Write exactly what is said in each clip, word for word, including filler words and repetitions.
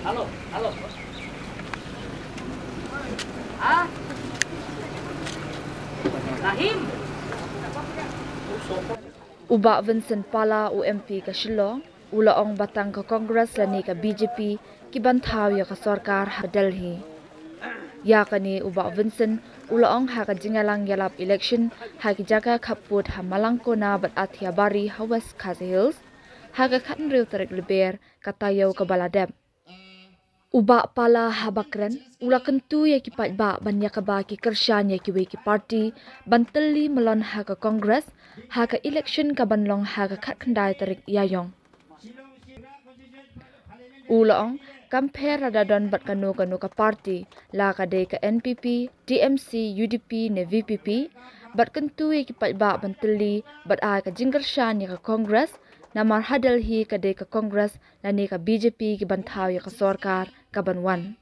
Halo, halo. Ah? Rahim. U Bah Vincent Pala, u M P ka Shillong, u la ong ba tang ka Congress lane ka B J P ki ban thaw ïa ka sorkar ha Delhi. Ïa kane u Bah Vincent u la ong ha ka jingïalang ïalap election ha ki jaka khappud ha Malangkona bad Athiabari ha West Khasi Hills ha ka khathynriew tarik Lber ka taïew kaba la dep. U Bah Pala haba kren u la kyntu ïa ki paidbah ban ïa kaba ki kyrshan ïa kiwei ki party ban tylli malon ha ka Congress ha ka election ka ban long ha ka khatkhyndai tarik Ïaiong. U la ong kam pher lada don bad kano kano ka party, la ka dei ka N P P, T M C, U D P ne V P P, bad kyntu ïa ki paidbah ban tylli bad ai ka jingkyrshan ïa ka Congress, namar ha Delhi ka dei ka Congress lane ka B J P ki ban thaw ïa ka sorkar ka ban wan.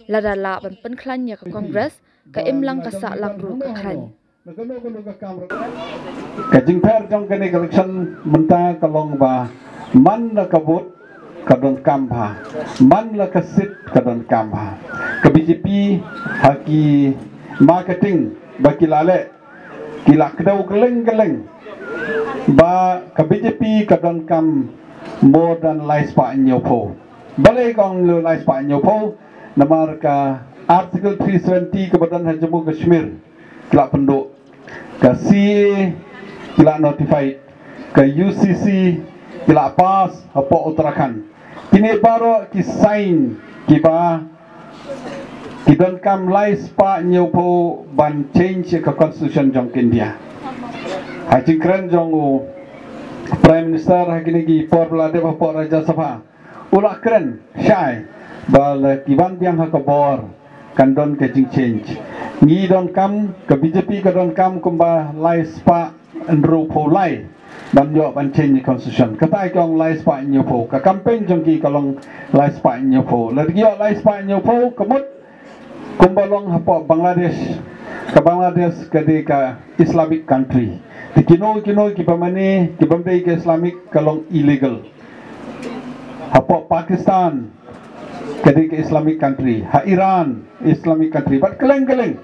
Lada lah ban pynkhlaiñ ïa ka Congress, ka imlang ka sahlang ruh ka khlaiñ. Ka jingpher jong kane ka election mynta ka long ba man la ka vote ka donkam bha, man la ka seat ka donkam bha. Ka B J P ha ki marketing ba ki la leh, ki la kdew kylleng kylleng ba ka B J P ka donkam more than lai spah hynñiewphew. Balei ka ong lai spah hynñiewphew? Namar ka Article three seventy kaba don ha Jammu Kashmir ki la pynduh, ka C A A ki la notified, ka U C C ki la pass hapoh Uttarakhand. Kine baroh ki sign kiba ki donkam lai spah hynñiewphew ban change ïa ka constitution jong ka India. Ha jingkren jong u Prime Minister ha kine ki por ba la dep hapoh Rajya Sabha, u la kren shai ba la ki wan biang ha ka bor kan don ka jingchange. Ngi donkam, ka B J P ka donkam kumba lai spah hynriewphew lai ban ïoh ban change constitution. Kata ki ong lai spah hynñiewphew, ka campaign jong ki ka long lai spah hynñiewphew. Lada ki ïoh lai spah hynñiewphew ka mut kumba long hapoh Bangladesh. Ka Bangladesh ka dei ka Islamic country. Te kino kino kiba mane, kibym dei ka Islamic ka long illegal. Hapoh Pakistan ka dei ka Islamic country, ha Iran Islamic country, bad kylleng kylleng.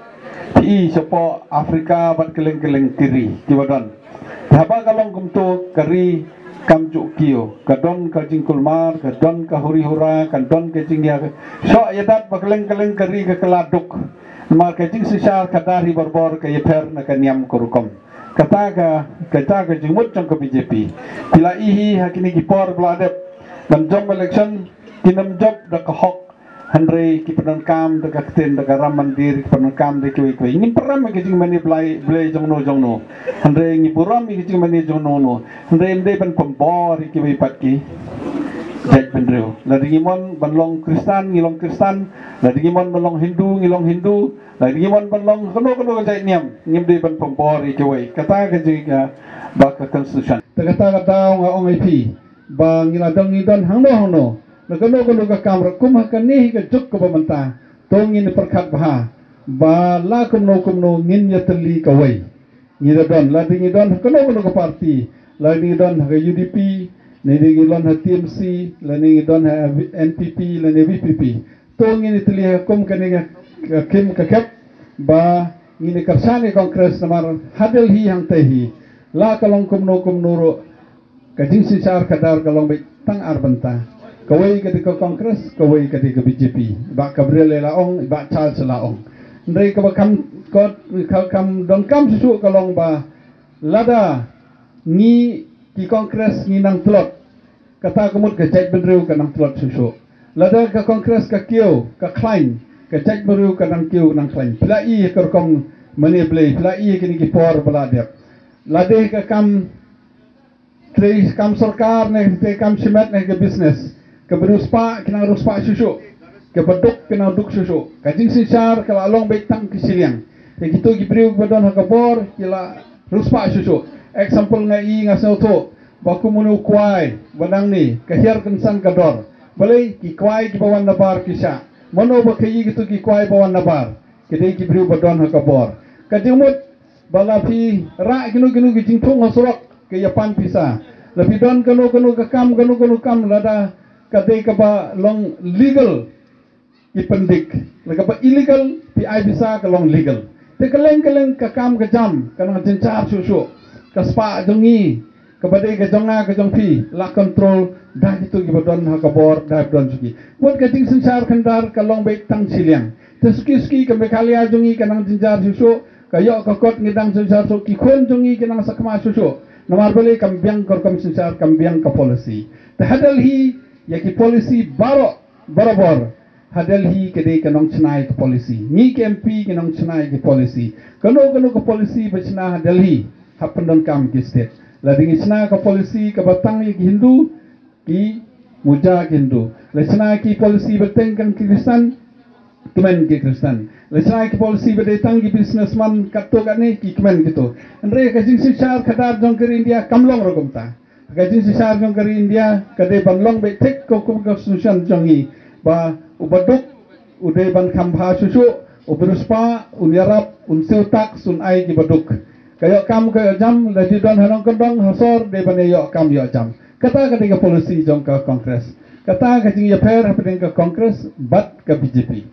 Te i shapoh Africa bad kylleng kylleng ki ri kiba don. Te haba ka long kumto, ka ri kam ju kiew, ka don ka jingkulmar, ka don ka huri hura, ka don ka jingïa shoh ïa dat, ba kylleng kylleng ka ri ka kylla duk. Namar ka jingsynshar ka dar hi barabor, ka ïapher na ka niam ka rukom. Kata ka, kata ka jingmut jong ka B J P. Phi la i hi ha kine ki por ba la dep ban jop election, kin ym jop da ka hok, hynrei ki pyndonkam da ka ktien, da ka Ram Mandir, ki pyndonkam da kiwei kiwei. Ngim pynrem ïa ka jingmane Blei, Blei jong no jong no, hynrei ngi burom ïa ka jingmane jong no no. Hynrei ym dei ban pynbor ïa kiwei pat ki jaitbynriew. Lada ngi mon ban long Khristan, ngi long Khristan. Lada ngi mon ban long Hindu, ngi long Hindu. Lada ngi mon ban long kano kano ka jait niam, ngim dei ban pynbor ïa kiwei. Kata ka jing, ah, ba ka constitution. Te kata ka daw nga ong ïa phi ba ngi la don, ngi don hangno hangno, na kano kano ka kam ruh, kum ha kane hi ka juk kaba mynta, to ngin pyrkhat bha ba la kumno kumno ngin ïa tylli kawei. Ngi la don, lada ngi don ha kano kano ka party, lada ngi don ha ka U D P, lada ngi don ha T M C, lada ngi don ha N P P, lada V P P, to ngin ïa tylli ha kum kane ka, ka khim ka khep ba ngin ïa kyrshan ïa Congress. Namar ha Delhi hangta hi, la ka long kumno kumno ruh, ka jingsynshar ka dar ka long beit tang ar bynta. Kawei ka dei ka Congress, kawei ka dei ka B J P. Bah Gabriel la ong, Bah Charles la ong. Hynrei kaba kham, ka, ka kham donkam shuh shuh ka long ba lada ngi ki Congress ngi nang tlot, kata ka mut ka jaitbynriew ka nang tlot shuh shuh. Lada ka Congress ka kiew, ka khlaiñ, ka jaitbynriew ka nang kiew, ka nang khlaiñ. Phi la i ka rukom mane Blei, phi la i kine ki por ba la dep. Lada ka kam trei kam sorkar ne trei kam shimet ne ka business, kaba riewspah ki nang riewspah shuh shuh, kaba duk ki nang duk shuh shuh. Ka jingsynshar ka la long beit tang ki shiliang. Te kito ki briew kiba don ha ka bor ki la riewspah shuh shuh. Example nga i, nga sngewthuh ba kum une u kwai ba nangne ka hiar kynsan ka dor. Balei? Ki kwai kiba wan na bar ki shah. Mano ba khaïi kito ki kwai ba wan na bar? Ki dei ki briew ba don ha ka bor. Ka jingmut ba la phi rah kino kino ki jingthung ha surok, ka ïa pan pisa. La phi don kano kano ka kam, kano kano kam, lada ka dei kaba long legal, ki pyndik. La kaba illegal, phi ai visa ka long legal. Te kylleng kylleng ka kam ka jam ka nang jynjar shuh shuh. Ka spah jong ngi, kaba dei ka jong nga ka jong phi, la control da kito kiba don ha ka bor, da don shuki. Wat ka jingsynshar khyndiat ka long beit tang shiliang. Te suki suki ka Meghalaya jong ngi ka nang jynjar shuh shuh, ka ïoh ka kot ngi dang jynjar shuh, ki khun jong ngi ki nang sakma shuh shuh. Namar balei? Kam biang ka rukom synshar, kam biang ka policy. Te ha Delhi, ïa ki policy baroh, barabor. Ha Delhi ka dei ka nongshna ïa ki policy. Ngi ki M P ki nongshna ïa ki policy. Kano kano ka policy ba shna ha Delhi, hap pyndonkam ki state. Lada ngi shna ka policy kaba tang ïa ki Hindu, ki muja ki Hindu. La shna ki policy ba teng kang ki Khristan, kmen ki Khristan. La shna ki policy ba dei tang ki businessman katto katne, ki kmen kito. Hynrei ka jingsynshar khadar jong ka ri India kam long ruh kumta. Ka jingsynshar jong ka ri India ka dei ban long beit thik kum ka constitution jong ngi, ba uba duk u dei ban kham bha shuh shuh, u bru spah un ïarap, un siew tax, un ai kiba duk. Ka ïoh kam ka ïoh jam, la ju don ha nongkyndong ha sor, dei ban ïoh kam ïoh jam. Kata ka dei ka policy jong ka Congress. Kata ka jingïapher hapdeng ka Congress bad ka B J P.